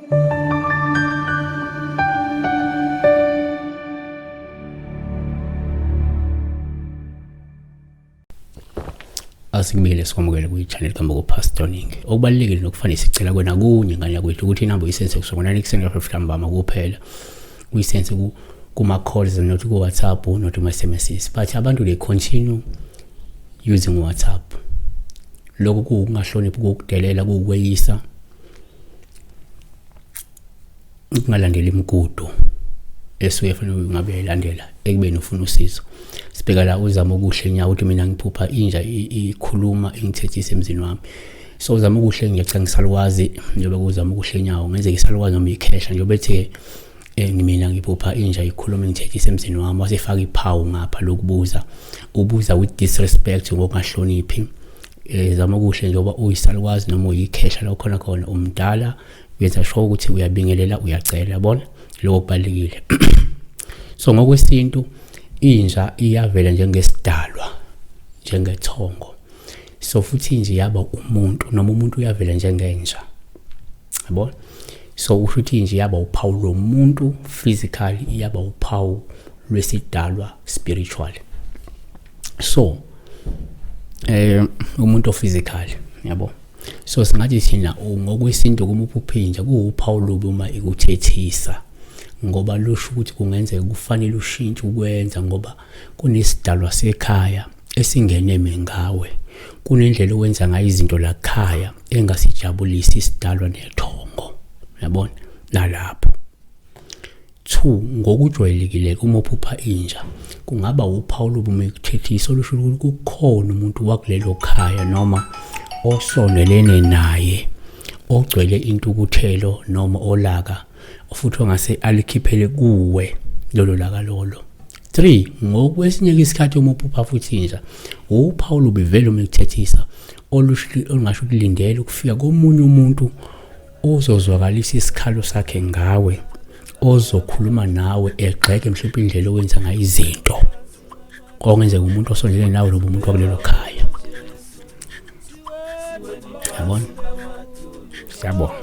Asikubikele sikwamukele kwi-channel kaMboko Pastor Ningi. Okubalulekile nokufanele sicela kwena kunye ngane yakwethu ukuthi inamba uyisense kusuka ngo-9 ekuseni kafika ntambama kuphela. Uyisense kuma-calls not ku-WhatsApp not kuma-SMSs. But abantu they continue using WhatsApp. Lokhu kuwukungahloniphi, kuwukudelela, kuwukweyisa. Ukungalandeli imigudu esuke efanele ngabe uyayilandela ekubeni ufuna usizo. Sibheka la uzama okuhle nyawo ukuthi mina ngiphupha inja ikhuluma ingithethisa emzini wami. So uzama okuhle ngiyacela ngisalukwazi njengoba kuzama okuhle nyawo ngenzeka isalukwazi noma ikhehla njengoba ethe mina ngiphupha inja ikhuluma ingithethisa emzini wami wasefaka iphawu ngapha lokubuza ubuza with disrespect ngokungahloniphi. Zama okuhle njengoba uyisalukwazi noma uyikhehla la ukhona khona umdala uyenza sure ukuthi uyabingelela uyacela yabona lokho kubalulekile. So ngokwesintu inja iyavela njengesidalwa njengethongo, so futhi inja yaba umuntu noma umuntu uyavela njengenja yabona. So usho ukuthi inja yaba uphawu lomuntu physically, iyaba uphawu lwesidalwa spiritually. So umuntu ophysical yabo. So singathi thina ngokwesintu kuma uphupha inja kuwuphawu lubi uma ikuthethisa, ngoba lusho ukuthi kungenzeka kufanele ushintshe ukwenza ngoba kunesidalwa sekhaya esingeneme ngawe, kunendlela owenza ngayo izinto la khaya engasijabulisi isidalwa nethongo yabona nalapho. 2 ngokujwayelekile uma uphupha inja kungaba uphawu lobumekuthethisa olusho ukuthi kukhona umuntu wakulelo khaya noma osondelene naye ogcwele intukuthelo noma olaka futhi ongase alikhiphele kuwe lolo laka lolo. 3 ngokwesinye isikhathi uma uphupha futhi inja uphawu lubivele uma ikuthethisa olungasho ukulindela ukufika komunye umuntu ozozwakalisa isikhalo sakhe ngawe, ozokhuluma nawe egxeke mhlawumbe indlela owenza ngayo izinto, okungenzeka umuntu osondelene nawe noma umuntu wakulelo khaya yabona. Siyabonga.